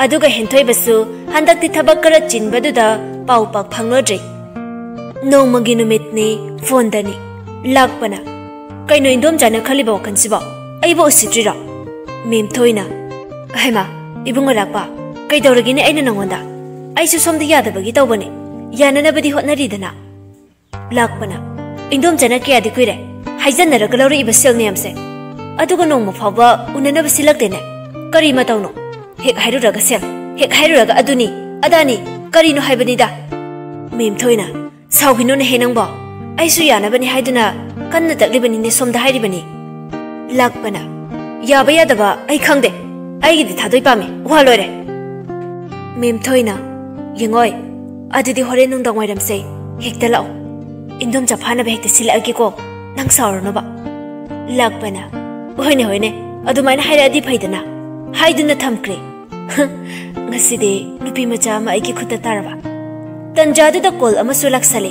ꯑꯗꯨꯒ ꯍꯦꯟꯊꯣꯏꯕꯁꯨ ꯍꯟꯗꯛꯇꯤ ꯊꯕꯛ ꯈꯔ ꯆꯤꯟꯕꯗꯨꯗ ꯄꯥꯎ ꯄꯥꯛ ꯐꯪꯅꯗ꯭ꯔꯦ꯫ ꯅꯣꯡꯃꯒꯤ ꯅꯨꯃꯤꯠꯅꯤ, ꯐꯣꯟꯗꯅꯤ꯫ ꯂꯥꯛꯄꯅ, "ꯀꯩꯅꯣ ꯏꯟꯗꯣꯝꯆꯥꯅ ꯈꯜꯂꯤꯕ ꯋꯥꯈꯜꯁꯤꯕꯣ? ꯑꯩꯕꯨ ꯎꯁꯤꯠꯇ꯭ꯔꯤꯔꯣ?" ꯃꯦꯝꯊꯣꯏꯅ, "ꯍꯩꯃꯥ, ꯏꯕꯨꯡꯉꯣ ꯂꯥꯛꯄ, ꯀꯩꯗꯧꯔꯒꯦꯅꯦ ꯑꯩꯅ ꯅꯪꯉꯣꯟꯗ? ꯑꯩꯁꯨ ꯁꯣꯝꯗ ꯌꯥꯗꯕꯒꯤ ꯇꯧꯕꯅꯦ, ꯌꯥꯅꯅꯕꯗꯤ ꯍꯣꯠꯅꯔꯤꯗꯅ꯫" ꯂꯥꯛꯄꯅ, "ꯏꯟꯗꯣꯝꯆꯥꯅ ꯀꯌꯥꯗꯤ ꯀꯨꯏꯔꯦ ꯍꯥꯏꯖꯟꯅꯔꯒ ꯂꯧꯔꯛꯏꯕ ꯁꯦꯜ ꯃꯌꯥꯝꯁꯦ, ꯑꯗꯨꯒ ꯅꯣꯡꯃ ꯐꯥꯎꯕ ꯎꯅꯅꯕ ꯁꯤꯜꯂꯛꯇꯦꯅꯦ꯫ ꯀꯔꯤ ꯃꯇꯧꯅꯣ? ꯍꯦꯛ ꯍꯥꯏꯔꯨꯔꯒ ꯁꯦꯜ, ꯍꯦꯛ ꯍꯥꯏꯔꯨꯔꯒ ꯑꯗꯨꯅꯤ, ꯑꯗꯥꯅꯤ, ꯀꯔꯤꯅꯣ ꯍꯥꯏꯕꯅꯤꯗ꯫ ꯃꯦꯝꯊꯣꯏꯅ, "ꯁꯥꯎꯈꯤꯅꯨꯅꯦꯍꯦ ꯅꯪꯕꯣ, ꯑꯩꯁꯨ ꯌꯥꯅꯕꯅꯤ ꯍꯥꯏꯗꯨꯅ ꯀꯟꯅ ꯇꯛꯂꯤꯕꯅꯤꯅꯦ, ꯁꯣꯝꯗ ꯍꯥꯏꯔꯤꯕꯅꯤ꯫" ꯂꯥꯛꯄꯅ, "ꯌꯥꯕ ꯌꯥꯗꯕ ꯑꯩ ꯈꯪꯗꯦ, ꯑꯩꯒꯤꯗꯤ ꯊꯥꯗꯣꯏ ꯄꯥꯝꯃꯤ, ꯋꯥ ꯂꯣꯏꯔꯦ꯫" ꯃꯦꯝꯊꯣꯏꯅ, "ꯌꯦꯡꯉꯣꯏ, ꯑꯗꯨꯗꯤ ꯍꯣꯔꯦꯟ ꯅꯨꯡꯗꯥꯡ ꯋꯥꯏꯔꯝꯁꯦ ꯍꯦꯛꯇ ꯂꯥꯛꯑꯣ, ꯏꯟꯗꯣꯝꯆꯥ ꯐꯥꯅꯕ ꯍꯦꯛꯇ ꯁꯤꯜꯂꯛꯑꯒꯦꯀꯣ, ꯅꯪ ꯁꯥꯎꯔꯅꯨꯕ꯫" ꯂꯥꯛꯄꯅ, "ꯍꯣꯏꯅꯦ ꯍꯣꯏꯅꯦ, ꯑꯗꯨꯃꯥꯏꯅ ꯍꯥꯏꯔꯛꯑꯗꯤ ꯐꯩꯗꯅ", ꯍꯥꯏꯗꯨꯅ ꯊꯝꯈ꯭ꯔꯦ꯫ ꯉꯁꯤꯗꯤ ꯅꯨꯄꯤ ꯃꯆꯥ ꯑꯃ ꯑꯩꯒꯤ ꯈꯨꯠꯇ ꯇꯥꯔꯕ꯫ ꯇꯟꯖꯥꯗꯨꯗ ꯀꯣꯜ ꯑꯃꯁꯨ ꯂꯥꯛꯁꯜꯂꯦ꯫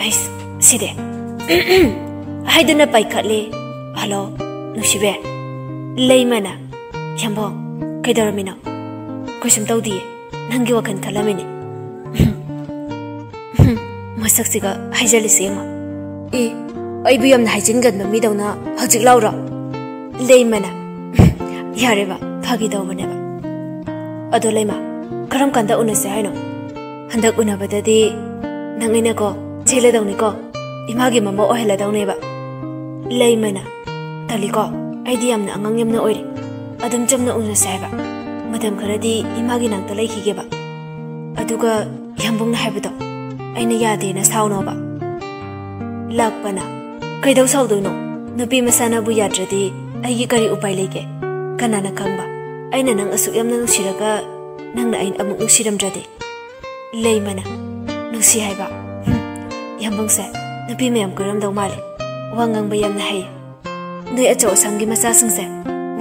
"ꯑꯩꯁ, ꯁꯤꯗꯤ꯫" ꯍꯥꯏꯗꯨꯅ ꯄꯥꯏꯈꯠꯂꯦ꯫ "ꯍꯜꯂꯣ, ꯅꯨꯡꯁꯤꯕꯤ꯫" ꯂꯩꯃꯅ, "ꯌꯥꯝꯕꯣ, ꯀꯩꯗꯧꯔꯝꯃꯤꯅꯣ?" "ꯀꯩꯁꯨꯝ ꯇꯧꯗꯤꯌꯦ, ꯅꯪꯒꯤ ꯋꯥꯈꯜ ꯈꯜꯂꯝꯃꯤꯅꯦ꯫" ꯃꯁꯛꯁꯤꯒ ꯍꯥꯏꯖꯜꯂꯤꯁꯦ ꯌꯦꯡꯉꯣ꯫ "ꯑꯦ, ꯑꯩꯕꯨ ꯌꯥꯝꯅ ꯍꯥꯏꯖꯤꯟꯒꯟꯕ ꯃꯤꯗꯧꯅ ꯍꯧꯖꯤꯛ ꯂꯥꯎꯔꯣ?" ꯂꯩꯃꯅ, "ꯌꯥꯔꯦꯕ, ꯐꯥꯒꯤ ꯇꯧꯕꯅꯦꯕ꯫ ꯑꯗꯣ ꯂꯩꯃ, ꯀꯔꯝ ꯀꯥꯟꯗ ꯎꯅꯁꯦ ꯍꯥꯏꯅꯣ?" "ꯍꯟꯗꯛ ꯎꯅꯕꯗꯗꯤ ꯅꯪ ꯑꯩꯅꯀꯣ ꯆꯦꯜꯂꯗꯧꯅꯤꯀꯣ, ꯏꯃꯥꯒꯤ ꯃꯃꯧ ꯑꯣꯏꯍꯜꯂꯗꯧꯅꯦꯕ꯫" ꯂꯩꯃꯅ, "ꯇꯜꯂꯤꯀꯣ, ꯑꯩꯗꯤ ꯌꯥꯝꯅ ꯑꯉꯥꯡ ꯌꯥꯝꯅ ꯑꯣꯏꯔꯤ꯫ ꯑꯗꯨꯝ ꯆꯝꯅ ꯎꯅꯁꯦ ꯍꯥꯏꯕ꯫ ꯃꯇꯝ ꯈꯔꯗꯤ ꯏꯃꯥꯒꯤ ꯅꯥꯛꯇ ꯂꯩꯈꯤꯒꯦꯕ꯫ ꯑꯗꯨꯒ ꯌꯥꯝꯕꯨꯡꯅ ꯍꯥꯏꯕꯗꯣ ꯑꯩꯅ ꯌꯥꯗꯦꯅ ꯁꯥꯎꯅꯣꯕ꯫" ꯂꯥꯛꯄꯅ, "ꯀꯩꯗꯧ ꯁꯥꯎꯗꯣꯏꯅꯣ? ꯅꯨꯄꯤ ꯃꯁꯥꯅꯕꯨ ꯌꯥꯗ꯭ꯔꯗꯤ ꯑꯩꯒꯤ ꯀꯔꯤ ꯎꯄꯥꯏ ꯂꯩꯒꯦ? ꯀꯅꯥꯅ ꯈꯪꯕ, ꯑꯩꯅ ꯅꯪ ꯑꯁꯨꯛ ꯌꯥꯝꯅ ꯅꯨꯡꯁꯤꯔꯒ ꯅꯪꯅ ꯑꯩ ꯑꯃꯨꯛ ꯅꯨꯡꯁꯤꯔꯝꯗ꯭ꯔꯗꯤ?" ꯂꯩꯃꯅ, "ꯅꯨꯡꯁꯤ ꯍꯥꯏꯕ? ꯍꯨꯝ, ꯌꯥꯝꯕꯨꯡꯁꯦ ꯅꯨꯄꯤ ꯃꯌꯥꯝ ꯀꯣꯏꯔꯝꯗꯧ ꯃꯥꯜꯂꯦ꯫ ꯋꯥ ꯉꯥꯡꯕ ꯌꯥꯝꯅ ꯍꯩ꯫ ꯅꯣꯏ ꯑꯆꯧ ꯑꯁꯥꯡꯒꯤ ꯃꯆꯥꯁꯤꯡꯁꯦ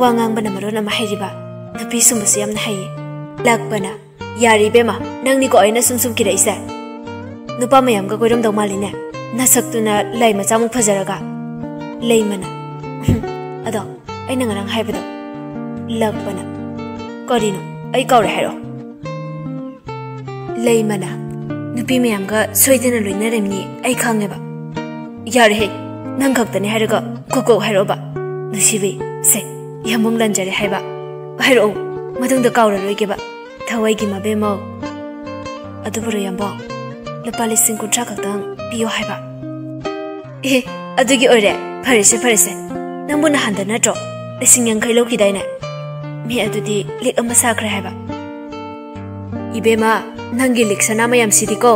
ꯋꯥ ꯉꯥꯡꯕꯅ ꯃꯔꯣꯟ ꯑꯃ ꯍꯩꯔꯤꯕ, ꯅꯨꯄꯤ ꯁꯨꯝꯕꯁꯨ ꯌꯥꯝꯅ ꯍꯩꯌꯦ꯫" ꯂꯥꯛꯄꯅ, "ꯌꯥꯔꯦ ꯏꯕꯦꯝꯃ, ꯅꯪꯅꯤꯀꯣ ꯑꯩꯅ ꯁꯨꯝ ꯁꯨꯝ ꯀꯤꯔꯛꯏꯁꯦ꯫ ꯅꯨꯄꯥ ꯃꯌꯥꯝꯒ ꯀꯣꯏꯔꯝꯗꯧ ꯃꯥꯜꯂꯤꯅꯦ꯫ ꯅꯁꯛꯇꯨꯅ ꯂꯥꯏ ꯃꯆꯥꯃꯨꯛ ꯐꯖꯔꯒ꯫" ꯂꯩꯃꯅ, "ꯍꯨꯝ, ꯑꯗꯣ ꯑꯩꯅ ꯉꯔꯥꯡ ꯍꯥꯏꯕꯗꯣ?" ꯂꯥꯛꯄꯅ, "ꯀꯔꯤꯅꯣ? ꯑꯩ ꯀꯥꯎꯔꯦ ꯍꯥꯏꯔꯛꯑꯣ꯫" ꯂꯩꯃꯅ, "ꯅꯨꯄꯤ ꯃꯌꯥꯝꯒ ꯁꯣꯏꯗꯅ ꯂꯣꯏꯅꯔꯝꯅꯤ, ꯑꯩ ꯈꯪꯉꯦꯕ꯫" "ꯌꯥꯔꯦꯍꯦ, ꯅꯪ ꯈꯛꯇꯅꯦ ꯍꯥꯏꯔꯒ ꯀꯣꯛ ꯀꯣꯛ ꯍꯥꯏꯔꯛꯑꯣꯕ꯫ ꯅꯨꯡꯁꯤꯕꯤ, ꯁꯦ, ꯌꯥꯝꯕꯨꯡ ꯂꯥꯟꯖꯔꯦ ꯍꯥꯏꯕ ꯍꯥꯏꯔꯛꯑꯣ, ꯃꯇꯨꯡꯗ ꯀꯥꯎꯔꯔꯣꯏꯒꯦꯕ, ꯊꯋꯥꯏꯒꯤ ꯃꯕꯦꯝꯃꯧ꯫" "ꯑꯗꯨꯕꯨꯔꯣ ꯌꯥꯝꯕꯣ, ꯂꯨꯄꯥ ꯂꯤꯁꯤꯡ ꯀꯨꯟꯊ꯭ꯔꯥ ꯈꯛꯇꯪ ꯄꯤꯌꯣ ꯍꯥꯏꯕ꯫" "ꯑꯦ, ꯑꯗꯨꯒꯤ ꯑꯣꯏꯔꯦ? ꯐꯔꯦꯁꯦ, ꯐꯔꯦꯁꯦ꯫ ꯅꯪꯕꯨ ꯅꯍꯥꯟꯗ ꯅꯠꯇ꯭ꯔꯣ ꯂꯤꯁꯤꯡ ꯌꯥꯡꯈꯩ ꯂꯧꯈꯤꯗꯥꯏꯅꯦ? ꯃꯤ ꯑꯗꯨꯗꯤ ꯂꯤꯛ ꯑꯃ ꯁꯥꯈ꯭ꯔꯦ ꯍꯥꯏꯕ꯫" ꯏꯕꯦꯝꯃ, ꯅꯪꯒꯤ ꯂꯤꯛ ꯁꯅꯥ ꯃꯌꯥꯝꯁꯤꯗꯤꯀꯣ,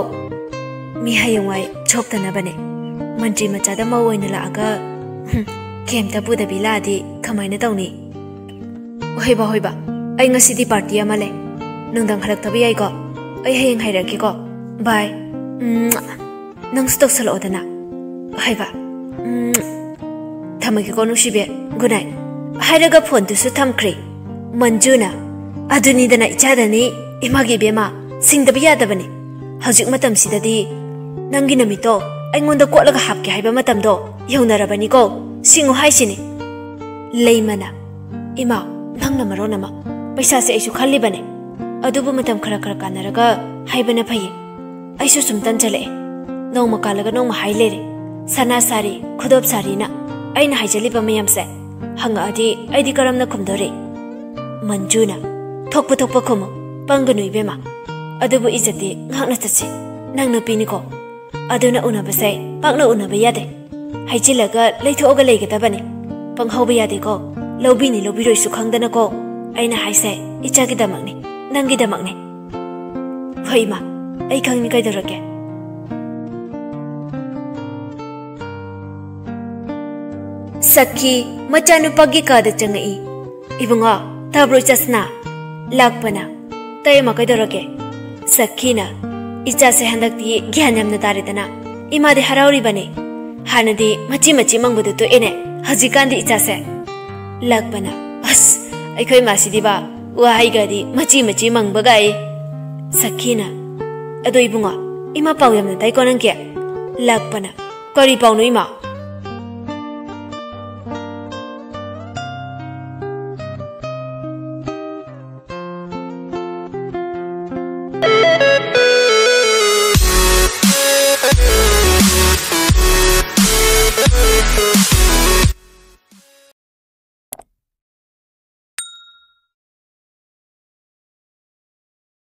ꯃꯤ ꯍꯌꯦꯡꯋꯥꯏ ꯁꯣꯛꯇꯅꯕꯅꯦ꯫ ꯃꯟꯇ꯭ꯔꯤ ꯃꯆꯥꯗ ꯃꯧ ꯑꯣꯏꯅ ꯂꯥꯛꯑꯒ, ꯍꯨꯝ, ꯀꯩꯝꯇ ꯄꯨꯗꯕꯤ ꯂꯥꯛꯑꯗꯤ ꯀꯃꯥꯏꯅ ꯇꯧꯅꯤ? ꯍꯣꯏꯕ, ꯍꯣꯏꯕ, ꯑꯩ ꯉꯁꯤꯗꯤ ꯄꯥꯔꯇꯤ ꯑꯃ ꯂꯩ꯫ ꯅꯨꯡꯗꯥꯡ ꯍꯜꯂꯛꯇꯕ ꯌꯥꯏꯀꯣ? ꯑꯩ ꯍꯌꯦꯡ ꯍꯥꯏꯔꯛꯀꯦꯀꯣ꯫ ꯕꯥꯏ꯫ ꯎꯝ꯫ ꯅꯪꯁꯨ ꯇꯧꯁꯜꯂꯛꯑꯣꯗꯅ꯫ ꯍꯣꯏꯕ꯫ ꯎꯝ꯫ ꯊꯝꯃꯒꯦꯀꯣ ꯅꯨꯡꯁꯤꯕꯤ꯫ Good night. ꯍꯥꯏꯔꯒ ꯐꯣꯟꯗꯨꯁꯨ ꯊꯝꯈ꯭ꯔꯦ꯫ ꯃꯟꯖꯨꯅ, "ꯑꯗꯨꯅꯤꯗꯅ ꯏꯆꯥꯗꯅꯤ, ꯏꯃꯥꯒꯤ ꯏꯕꯦꯝꯃ, ꯁꯤꯡꯗꯕ ꯌꯥꯗꯕꯅꯤ꯫ ꯍꯧꯖꯤꯛ ꯃꯇꯝꯁꯤꯗꯗꯤ ꯅꯪꯒꯤ ꯅꯃꯤꯠꯇꯣ ꯑꯩꯉꯣꯟꯗ ꯀꯣꯠꯂꯒ ꯍꯥꯞꯀꯦ ꯍꯥꯏꯕ ꯃꯇꯝꯗꯣ ꯌꯧꯅꯔꯕꯅꯤꯀꯣ꯫ ꯁꯤꯡꯉꯨ ꯍꯥꯏꯁꯤꯅꯤ꯫" ꯂꯩꯃꯅ, "ꯏꯃꯥ, ꯅꯪꯅ ꯃꯔꯣꯟ ꯑꯃ꯫ ꯄꯩꯁꯥꯁꯦ ꯑꯩꯁꯨ ꯈꯜꯂꯤꯕꯅꯦ꯫ ꯑꯗꯨꯕꯨ ꯃꯇꯝ ꯈꯔ ꯈꯔ ꯀꯥꯟꯅꯔꯒ ꯍꯥꯏꯕꯅ ꯐꯩꯌꯦ꯫ ꯑꯩꯁꯨ ꯁꯨꯝ ꯇꯟꯖꯜꯂꯛꯑꯦ꯫ ꯅꯣꯡꯃ ꯀꯥꯜꯂꯒ ꯅꯣꯡꯃ ꯍꯥꯏ ꯂꯩꯔꯦ꯫ ꯁꯅꯥ ꯁꯥꯔꯤ, ꯈꯨꯗꯣꯞ ꯁꯥꯔꯤꯅ ꯑꯩꯅ ꯍꯥꯏꯖꯜꯂꯤꯕ ꯃꯌꯥꯝꯁꯦ ꯍꯪꯉꯛꯑꯗꯤ ꯑꯩꯗꯤ ꯀꯔꯝꯅ ꯈꯨꯝꯗꯣꯔꯤ?" ꯃꯟꯖꯨꯅ, "ꯊꯣꯛꯄ ꯊꯣꯛꯄ ꯈꯨꯝꯃꯨ, ꯄꯪꯒꯅꯨ ꯏꯕꯦꯝꯃ꯫ ꯑꯗꯨꯕꯨ ꯏꯖꯠꯇꯤ ꯉꯥꯛꯅ ꯆꯠꯁꯤ꯫ ꯅꯪ ꯅꯨꯄꯤꯅꯤꯀꯣ꯫ ꯑꯗꯨꯅ ꯎꯅꯕꯁꯦ ꯄꯥꯛꯅ ꯎꯅꯕ ꯌꯥꯗꯦ꯫ ꯍꯩꯖꯤꯜꯂꯒ ꯂꯩꯊꯣꯛꯑꯒ ꯂꯩꯒꯗꯕꯅꯤ꯫ ꯄꯪꯍꯧꯕ ꯌꯥꯗꯦꯀꯣ꯫ ꯂꯧꯕꯤꯅꯤ ꯂꯧꯕꯤꯔꯣꯏꯁꯨ ꯈꯪꯗꯅꯀꯣ꯫ ꯑꯩꯅ ꯍꯥꯏꯁꯦ ꯏꯆꯥꯒꯤꯗꯃꯛꯅꯤ, ꯅꯪꯒꯤꯗꯃꯛꯅꯤ꯫" "ꯍꯣꯏ ꯏꯃꯥ, ꯑꯩ ꯈꯪꯅꯤ, ꯀꯩꯗꯧꯔꯒꯦ?" ꯁꯈꯤ ꯃꯆꯥꯅꯨꯄꯥꯒꯤ ꯀꯥꯗ ꯆꯪꯉꯛꯏ꯫ "ꯏꯕꯨꯡꯉꯣ, ꯇꯥꯕ꯭ꯔꯣ ꯏꯆꯥꯁꯅꯥ?" ꯂꯥꯛꯄꯅ, "ꯇꯥꯏ ꯏꯃꯥ, ꯀꯩꯗꯧꯔꯒꯦ?" ꯁꯈꯤꯅ, "ꯏꯆꯥꯁꯦ ꯍꯟꯗꯛꯇꯤ ꯒ꯭ꯌꯥꯟ ꯌꯥꯝꯅ ꯇꯥꯔꯦꯗꯅ꯫ ꯏꯃꯥꯗꯤ ꯍꯔꯥꯎꯔꯤꯕꯅꯤ꯫ ꯍꯥꯟꯅꯗꯤ ꯃꯆꯤ ꯃꯆꯤ ꯃꯪꯕꯗꯨ ꯇꯣꯛꯑꯦꯅꯦ, ꯍꯧꯖꯤꯛꯀꯥꯟꯗꯤ ꯏꯆꯥꯁꯦ꯫" ꯂꯥꯛꯄꯅ, "ꯑꯁ, ꯑꯩꯈꯣꯏ ꯏꯃꯥꯁꯤꯗꯤꯕ, ꯋꯥꯍꯩꯒꯗꯤ ꯃꯆꯤ ꯃꯆꯤ ꯃꯪꯕꯒꯥꯏ꯫" ꯁꯈꯤꯅ, "ꯑꯗꯣ ꯏꯕꯨꯡꯉꯣ, ꯏꯃꯥ ꯄꯥꯎ ꯌꯥꯝꯅ ꯇꯥꯏꯀꯣ ꯅꯪꯒꯤ?" ꯂꯥꯛꯄꯅ, "ꯀꯔꯤ ꯄꯥꯎꯅꯣ ꯏꯃꯥ?"